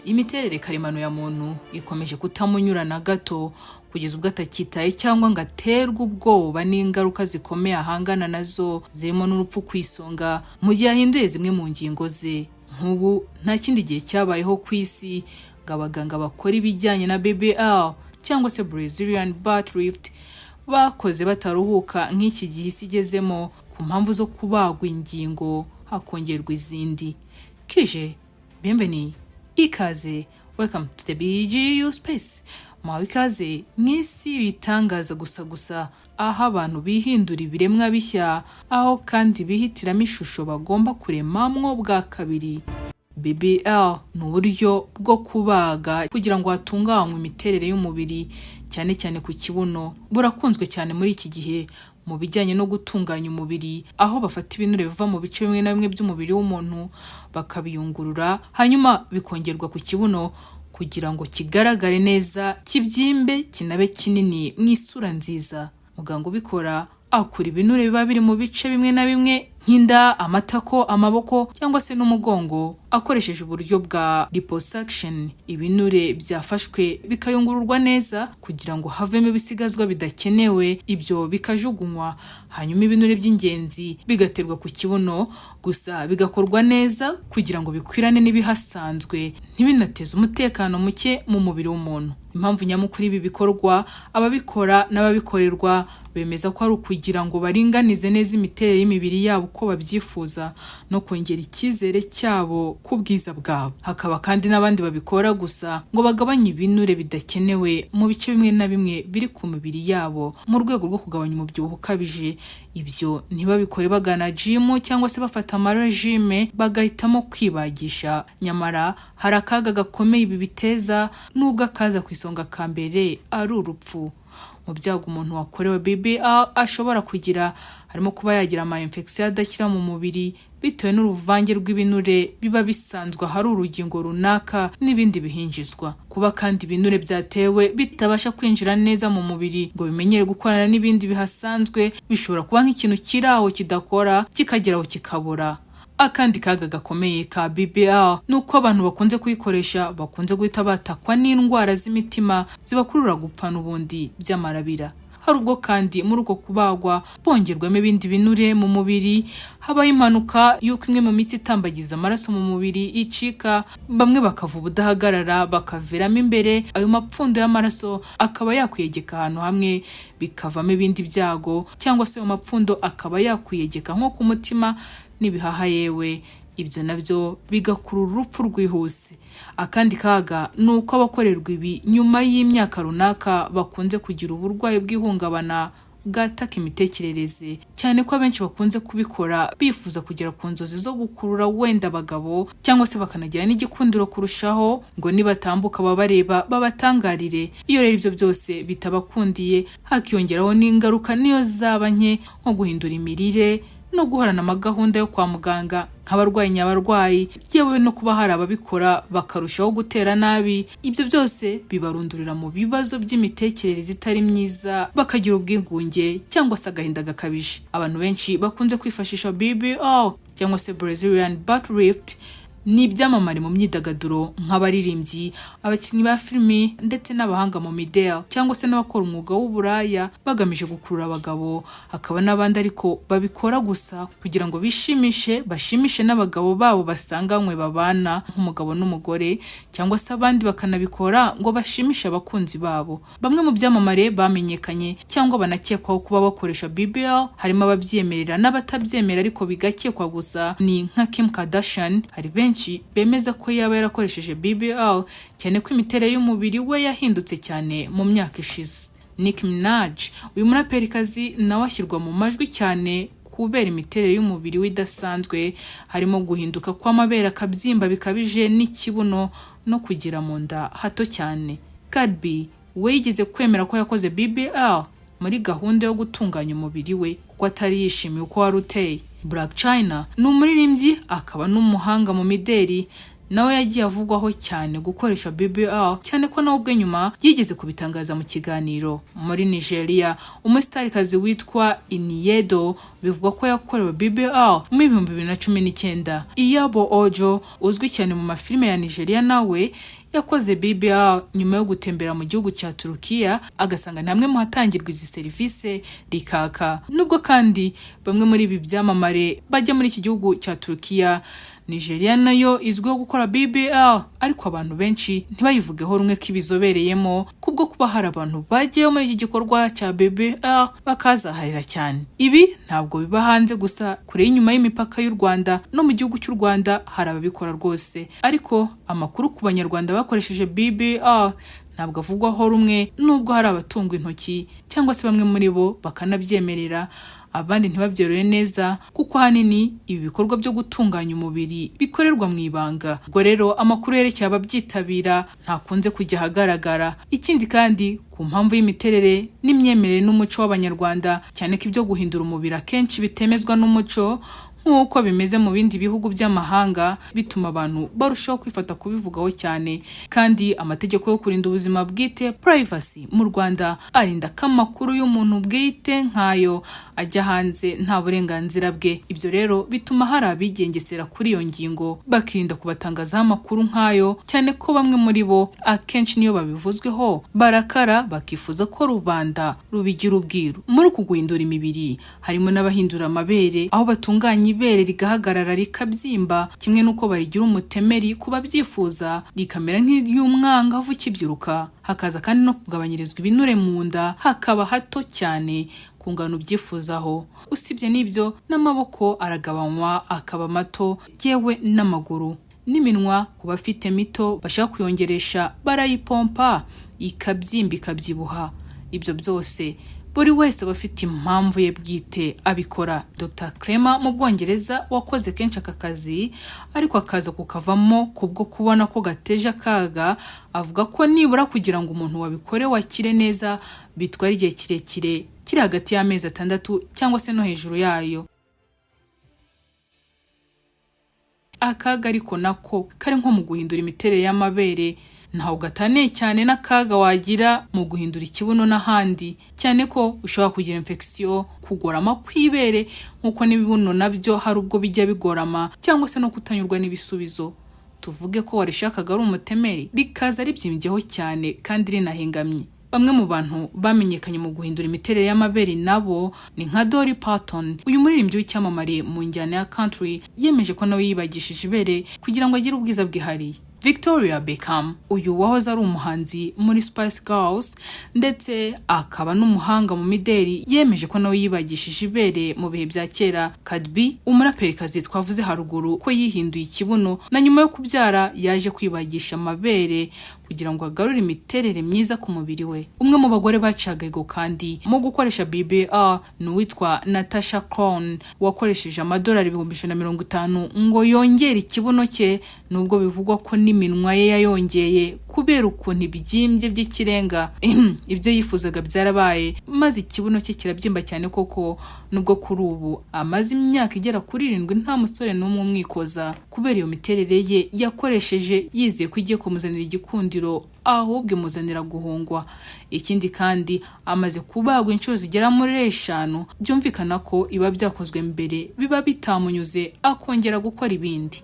Imiterere karemano ya muntu ikomeje kutamunyura na gato, kugeza ubwo atacyitaye cyangwa ngo aterwe ubwoba n'ingaruka zikomeye ahangana nazo, zirimo n'urupfu ku isonga, mu gihe ahinduye zimwe mu ngingo ze. Nk'ubu nta kindi gihe cyabayeho ku isi ngo abaganga bakora ibijyanye na BBL cyangwa se Brazilian Butt Lift bakoze bataruhuka nk'iki gihe isi igezemo, ku mpamvu zo kubagwa ingingo hakongerwa izindi. Kije bienvenue, ikaze, welcome to the BGU Space. Mwawe ikaze mu isi y'ibitangaza gusa gusa, aho abantu bihindura ibiremwa bishya, aho kandi bihitiramo ishusho bagomba kuremamwo bwa kabiri. BBL ni uburyo bwo kubaga kugira ngo hatunganywe imiterere y'umubiri, cyane cyane ku kibuno. Burakunzwe cyane muri iki gihe mu bijyanye no gutunganya umubiri, aho bafata ibinure biva mu bice bimwe na bimwe by'umubiri w'umuntu bakabiyungurura, hanyuma bikongerwa ku kibuno kugira ngo kigaragare neza, kibyimbe, kinabe kinini mu isura nziza. Muganga ubikora akura ibinure biba biri mu bice bimwe na bimwe nk'inda, amatako, amaboko cyangwa se n'umugongo, akoresheje uburyo bwa liposuction. Ibinure byafashwe bikayungururwa neza kugira ngo havemo ibisigazwa bidakenewe, ibyo bikajugunywa, hanyuma ibinure by'ingenzi bigaterwa ku kibuno, gusa bigakorwa neza kugira ngo bikwirane n'ibihasanzwe, ntibinateze umutekano muke mu mubiri w'umuntu. Impamvu nyamukuru ibi bikorwa, ababikora n'ababikorerwa bemeza ko ari ukugira ngo baringanize neza imiterere y'imibiri yabo uko babyifuza no kongera icyizere cyabo ku bwiza bwabo. Hakaba kandi n'abandi babikora gusa ngo bagabanye ibinure bidakenewe mu bice bimwe na bimwe biri ku mibiri yabo, mu rwego rwo kugabanya umubyibuho ukabije. Ibyo ntibabikore bagana gym cyangwa se bafata amarégime, bagahitamo kwibagisha. Nyamara hari akaga gakomeye ibi biteza, nubwo akaza ku isonga ka mbere ari urupfu. Mu byago umuntu wakorewe BBL ashobora kugira harimo kuba yagira ama infection adakira mu mubiri, bitewe n'uruvange rw'ibinure biba bisanzwe ahari urugingo runaka n'ibindi bihinjizwa. Kuba kandi ibinure byatewe bitabasha kwinjira neza mu mubiri ngo bimenyere gukorana n'ibindi bihasanzwe, bishobora kuba nk'ikintu kiri aho kidakora, kikagera aho kikabora. Akandi kaga gakomeye ka BBL ni uko abantu bakunze kuyikoresha bakunze guhita batakwa n'indwara z'imitima zibakurura gupfa n'ubundi by'amarabira. Hari ubwo kandi muri uko kubagwa bongerwamo ibindi binure mu mubiri, habaho impanuka y'uko imwe mu mitsi itambagiza amaraso mu mubiri icika, bamwe bakava ubudahagarara, bakaviramo imbere, ayo mapfundo y'amaraso akaba yakwiyegeka ahantu hamwe, bikavamo ibindi byago, cyangwa se ayo mapfundo akaba yakwiyegeka nko ku mutima n'ibihaha, yewe ibyo nabyo bigakurura urupfu rwihuse. Akandi kaga ni uko abakorerwa ibi nyuma y'imyaka runaka bakunze kugira uburwayi bw'ihungabana bwataka imitekerereze, cyane ko abenshi bakunze kubikora bifuza kugera ku nzozi zo gukurura wenda abagabo, cyangwa se bakanagira n'igikundiro kurushaho, ngo nibatambuka ababareba babatangarire. Iyo rero ibyo byose bitabakundiye, hakiyongeraho n'ingaruka niyo zaba nke, nko guhindura imirire no guhorana amagahunda yo kwa muganga nk'abarwayi nyabarwayi, yewe no kuba hari ababikora bakarushaho gutera nabi, ibyo byose bibarundurira mu bibazo by'imitekerereze itari myiza, bakagira ubwigunge cyangwa se agahinda gakabije. Abantu benshi bakunze kwifashisha BBL cyangwa se Brazilian Butt Lift ni ibyamamare mu myidagaduro nk'abaririmbyi, abakinnyi ba filimi ndetse n'abahanga mu mideli, cyangwa se n'abakora umwuga w'uburaya bagamije gukurura abagabo. Hakaba n'abandi ariko babikora gusa kugira ngo bishimishe, bashimishe n'abagabo babo basanganywe babana nk'umugabo n'umugore, cyangwa se abandi bakanabikora ngo bashimishe abakunzi babo. Bamwe mu byamamare bamenyekanye cyangwa banakekwaho kuba bakoresha BBL, harimo ababyemerera n'abatabyemera ariko bigakekwa gusa, ni nka Kim Kardashian. Hari benshi bemeza ko yaba yarakoresheje BBL, cyane ko imiterere y'umubiri we yahindutse cyane mu myaka ishize. Nicki Minaj, uyu muraperikazi, nawe ashyirwa mu majwi cyane kubera imiterere y'umubiri we idasanzwe, harimo guhinduka kw'amabere akabyimba bikabije n'ikibuno no kugira mu nda hato cyane. Cardi B we yigeze kwemera ko yakoze BBL muri gahunda yo gutunganya umubiri we, kuko atari yishimiye uko wari uteye. Blac Chyna ni umuririmbyi akaba n'umuhanga mu mideli, Nawe yagiye avugwaho cyane gukoresha BBL, cyane ko nawe ubwe nyuma yigeze kubitangaza mu kiganiro. Muri Nigeria, umustarikazi witwa Ini Edo bivugwa ko yakorewe BBL mu 2019. Iyabo Ojo, uzwi cyane mu mafilime ya Nigeria, nawe yakoze BBL nyuma yo gutembera mu gihugu cya Turukiya, agasanga ni hamwe mu hatangirwa izi serivisi rikaka. Nubwo kandi bamwe muri ibi byamamare bajya muri iki gihugu cya Turukiya, Nigeria nayo izwiho gukora BBL, ariko abantu benshi ntibayivugeho rumwe ko ibizobereyemo, kubwo kuba hari abantu bagiye muri iki gikorwa cya BBL bakazaharira cyane. Ibi ntabwo biba hanze gusa, kure y'inyuma y'imipaka y'u Rwanda, no mu gihugu cy'u Rwanda hari ababikora rwose. Ariko amakuru ku Banyarwanda bakoresheje BBL ntabwo avugwaho rumwe, nubwo hari abatungwa intoki cyangwa se bamwe muri bo bakanabyemerera, abandi ntibabyeruye neza, kuko ahanini ibi bikorwa byo gutunganya umubiri bikorerwa mu ibanga. Ubwo rero amakuru yerekeye ababyitabira ntakunze kujya ahagaragara. Ikindi kandi, ku mpamvu y'imiterere n'imyemerere n'umuco w'Abanyarwanda, cyane ko ibyo guhindura umubiri akenshi bitemezwa n'umuco nk'uko bimeze mu bindi bihugu by'amahanga, bituma abantu barushaho kwifata kubivugaho cyane. Kandi amategeko yo kurinda ubuzima bwite, privacy, mu Rwanda arinda ko amakuru y'umuntu bwite nk'ayo ajya hanze nta burenganzira bwe. Ibyo rero bituma hari abigengesera kuri iyo ngingo, bakirinda kubatangazaho amakuru nk'ayo, cyane ko bamwe muri bo akenshi niyo babivuzweho barakara, bakifuza ko rubanda rubigira ubwiru. Muri uku guhindura imibiri harimo n'abahindura amabere, aho batunganya ibere rigahagarara rikabyimba, kimwe n'uko barigira umutemeri ku babyifuza, rikamera nk'iry'umwangavu ukibyiruka. Hakaza kandi no kugabanyirizwa ibinure mu nda, hakaba hato cyane ku ngano ubyifuzaho. Usibye n'ibyo, n'amaboko aragabanywa akaba mato, yewe n'amaguru n'iminwa ku bafite mito bashaka kuyongeresha, barayipompa ikabyimba, ikabyibuha. Ibyo byose buri wese aba afite impamvu ye bwite abikora. Dr Clement mu Bwongereza, wakoze kenshi aka kazi ariko akaza kukavamo kubwo kubona ko gateje akaga, avuga ko nibura kugira ngo umuntu wabikorewe akire neza bitwara igihe kirekire kiri hagati y'amezi 6 cyangwa se no hejuru yayo. Akaga ariko nako kari nko mu guhindura imiterere y'amabere ntaho gataniye cyane n'akaga wagira mu guhindura ikibuno n'ahandi, cyane ko ushobora kugira infection, kugorama kw'ibere nk'uko n'ibibuno nabyo hari ubwo bijya bigorama, cyangwa se no kutanyurwa n'ibisubizo. Tuvuge ko warishakaga ari umutemeri, rikaza ribyimbyeho cyane kandi rinahengamye. Bamwe mu bantu bamenyekanye mu guhindura imiterere y'amabere nabo ni nka Dolly Parton. Uyu muririmbyi w'icyamamare mu njyana ya country yemeje ko nawe yibagishije ibere kugira ngo agire ubwiza bwihariye. Victoria Beckham, uyu wahoze ari umuhanzi muri Spice Girls ndetse akaba n'umuhanga mu mideli, yemeje ko nawe yibagishije ibere mu bihe bya kera. Cardi B, umuraperikazi twavuze haruguru ko yihinduye ikibuno, na nyuma yo kubyara yaje kwibagisha amabere kugira ngo agarure imiterere myiza ku mubiri we. Umwe mu bagore baciye agahigo kandi mu gukoresha BBL ni uwitwa Natasha Crown, wakoresheje amadolari 150,000 ngo yongere ikibuno cye, nubwo bivugwa ko n'iminwa ye yayongeye kubera ukuntu ibyimbye by'ikirenga. Ibyo yifuzaga byarabaye, maze ikibuno cye kirabyimba cyane koko, nubwo kuri ubu amaze imyaka igera kuri 7 nta musore n'umwe umwikoza kubera iyo miterere ye yakoresheje yizeye ko igiye kumuzanira igikundiro, ahubwo imuzanira guhungwa. Ikindi kandi, amaze kubagwa inshuro zigera muri 5, byumvikana ko iba byakozwe mbere biba bitamunyuze, akongera gukora ibindi.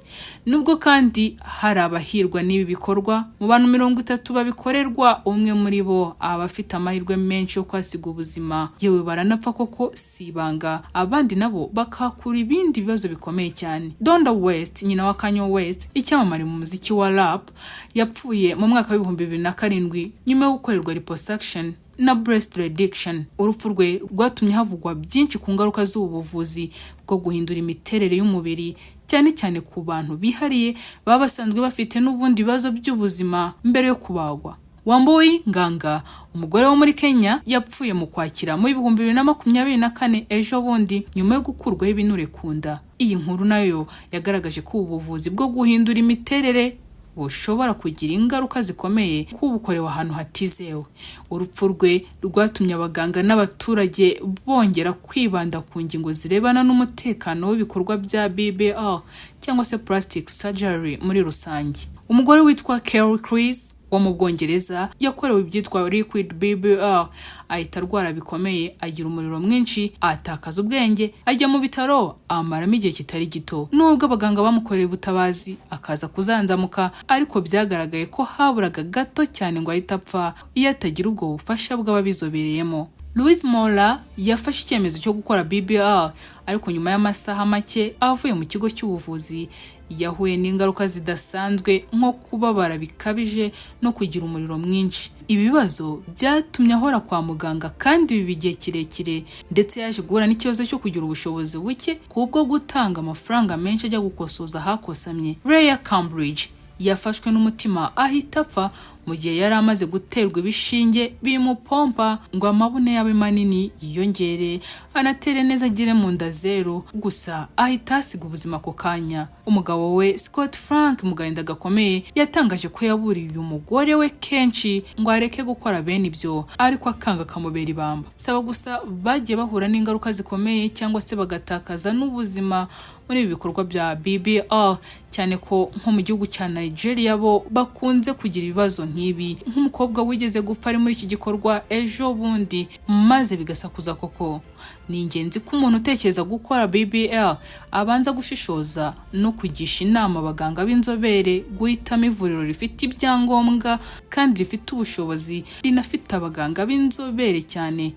Nubwo kandi hari abahirwa n'ibi bikorwa, mu bantu 30 babikorerwa, umwe muri bo aba afite amahirwe menshi yo kuhasiga ubuzima, yewe baranapfa koko si ibanga, abandi nabo bakahakura ibindi bibazo bikomeye cyane. Donda West, nyina wa Kanye West, icyamamare mu muziki wa rap, yapfuye mu mwaka wa 2007 nyuma yo gukorerwa liposuction na breast reduction. Urupfu rwe rwatumye havugwa byinshi ku ngaruka z'ubu buvuzi bwo guhindura imiterere y'umubiri, cyane cyane ku bantu bihariye baba basanzwe bafite n'ubundi bibazo by'ubuzima mbere yo kubagwa. Wambui Nganga, umugore wo muri Kenya, yapfuye mu Kwakira mu 2024, ejo bundi, nyuma yo gukurwaho ibinure ku nda. Iyi nkuru nayo yagaragaje ko ubu buvuzi bwo guhindura imiterere Bushobora kugira ingaruka zikomeye kubukorewe ahantu hatizewe. Urupfu rwe rwatumye abaganga n'abaturage bongera kwibanda ku ngingo zirebana n'umutekano w'ibikorwa bya BBL cyangwa se plastic surgery muri rusange. Umugore witwa Kerry Chris wo mu Bwongereza yakorewe ibyitwa liquid BBL, ahita arwara bikomeye, agira umuriro mwinshi, atakaza ubwenge, ajya mu bitaro amaramo igihe kitari gito. Nubwo abaganga bamukoreye ubutabazi akaza kuzanzamuka, ariko byagaragaye ko haburaga gato cyane ngo ahite apfa iyo atagira ubwo bufasha bw'ababizobereyemo. Louise Mola yafashe icyemezo cyo gukora BBL, ariko nyuma y'amasaha make avuye mu kigo cy'ubuvuzi yahuye n'ingaruka zidasanzwe nko kubabara bikabije no kugira umuriro mwinshi. Ibi bibazo byatumye ahora kwa muganga kandi biba igihe kirekire, ndetse yaje guhura n'ikibazo cyo kugira ubushobozi buke kubwo gutanga amafaranga menshi ajya gukosoza ahakosamye. Leah Cambridge yafashwe n'umutima ahita apfa mu gihe yari amaze guterwa ibishinge bimupompa ngo amabuno yabe manini, yiyongere, anatere neza, agere mu nda zeru, gusa ahita ahasiga ubuzima ako kanya. Umugabo we Scott Frank, mu gahinda gakomeye, yatangaje ko yaburiye uyu mugore we kenshi ngo areke gukora bene ibyo, ariko akanga akamubera ibamba. Saba gusa bagiye bahura n'ingaruka zikomeye cyangwa se bagatakaza n'ubuzima muri ibi bikorwa bya BBL, cyane ko nko mu gihugu cya Nigeria bo bakunze kugira ibibazo nk'ibi, nk'umukobwa wigeze gupfa ari muri iki gikorwa ejo bundi maze bigasakuza koko. Ni ingenzi ko umuntu utekereza gukora BBL abanza gushishoza no kugisha inama abaganga b'inzobere, guhitamo ivuriro rifite ibyangombwa kandi rifite ubushobozi, rinafite abaganga b'inzobere cyane,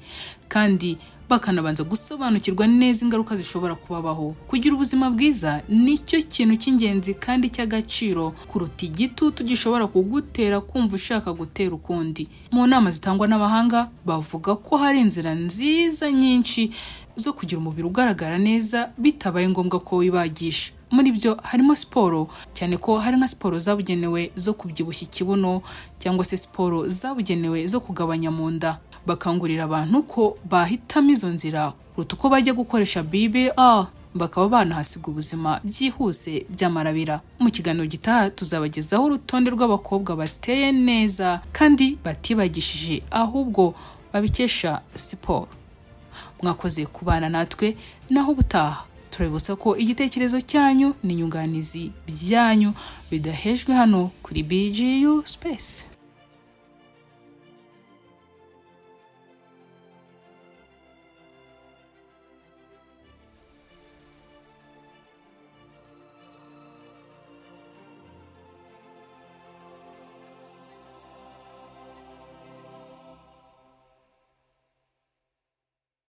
kandi bakanabanza gusobanukirwa neza ingaruka zishobora kubabaho. Kugira ubuzima bwiza nicyo kintu cy'ingenzi kandi cy'agaciro kuruta igitutu gishobora kugutera kumva ushaka gutera ukundi. Mu nama zitangwa n'abahanga, bavuga ko hari inzira nziza nyinshi zo kugira umubiri ugaragara neza bitabaye ngombwa ko wibagisha. Muri byo harimo siporo, cyane ko hari nka siporo zabugenewe zo kubyibushya ikibuno cyangwa se siporo zabugenewe zo kugabanya mu nda. Bakangurira abantu ko bahitamo izo nzira kuruta uko bajya gukoresha BBL bakaba banahasiga ubuzima byihuse by'amarabira. Mu kiganiro gitaha tuzabagezaho urutonde rw'abakobwa bateye neza kandi batibagishije, ahubwo babikesha siporo. Mwakoze kubana natwe, naho ubutaha. Turabibutsa ko igitekerezo cyanyu n'inyunganizi byanyu bidahejwe hano kuri BGU Space.